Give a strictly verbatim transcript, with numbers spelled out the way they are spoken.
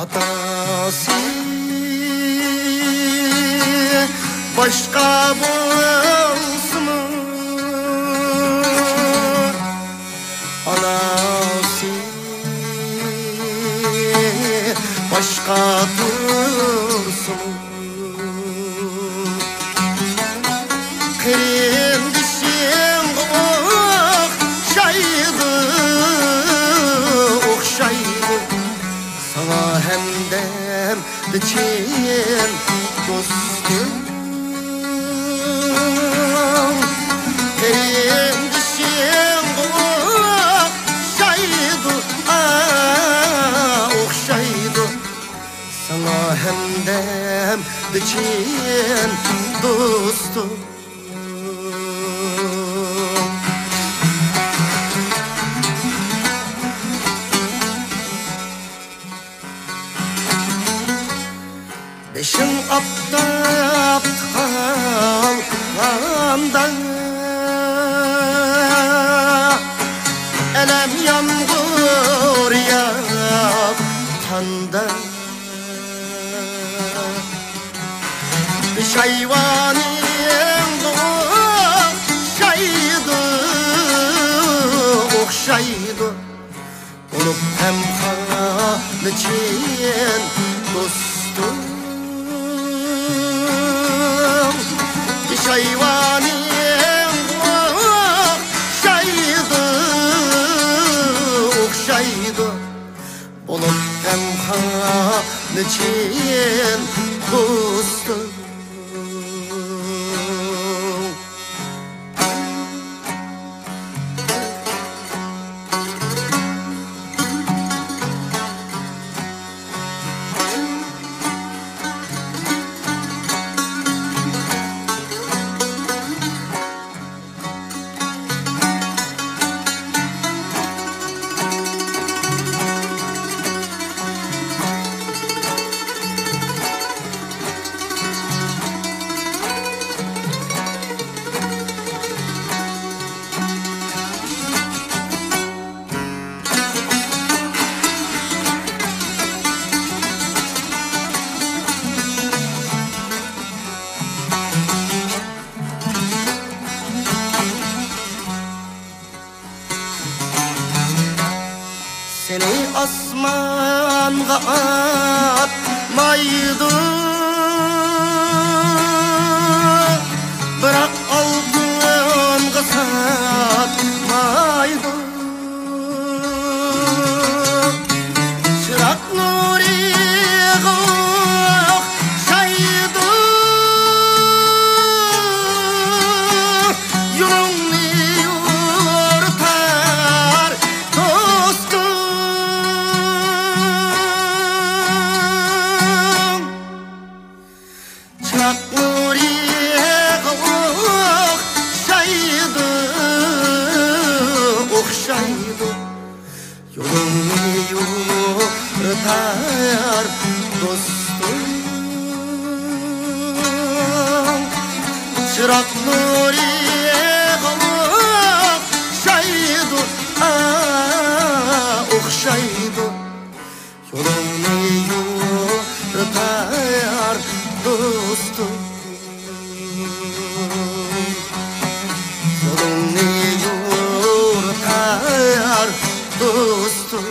ئاتاسى باشقا بولسىمۇ، ئاناسى باشقا تۇرسىمۇ، قېرىندىشىڭغا ئوخشايدۇ، ئوخشايدۇ. ساڭا ھەمدەم چىن دوستۇم، قېرىندىشىڭغا ئوخشايدۇ، ئا، ئوخشايدۇ. ساڭا ھەمدەم چىن دوستۇم. بېشىڭ ئاپتاپتا قالغاندا، ئەلەم يامغۇر ياغقاندا، پېشايۋانىڭغا ئوخشايدۇ، ئوخشايدۇ. بولۇپ غەمخورنى چىن دوستۇم، پېشايۋانىڭغا ئوخشايدۇ، ئوخشايدۇ. بولۇپ غەمخورنى چىن دوستۇم. سېنى ئاسمانغا ئاتمايدۇ، بىراق ئالتۇنغا ساتمايدۇ. چىراغ نۇرىغا ئوخشايدۇ، يولۇڭنى يورۇتار دوستۇم. چىراغ نۇرىغا ئوخشايدۇ، ئوخشايدۇ. يولۇڭنى يورۇتار دوستۇم. چىراغ نۇرىغا ئوخشايدۇ، ئا، ئوخشايدۇ. يولۇڭنى يورۇتار دوستۇم. يولۇڭنى يورۇتار دوستۇم.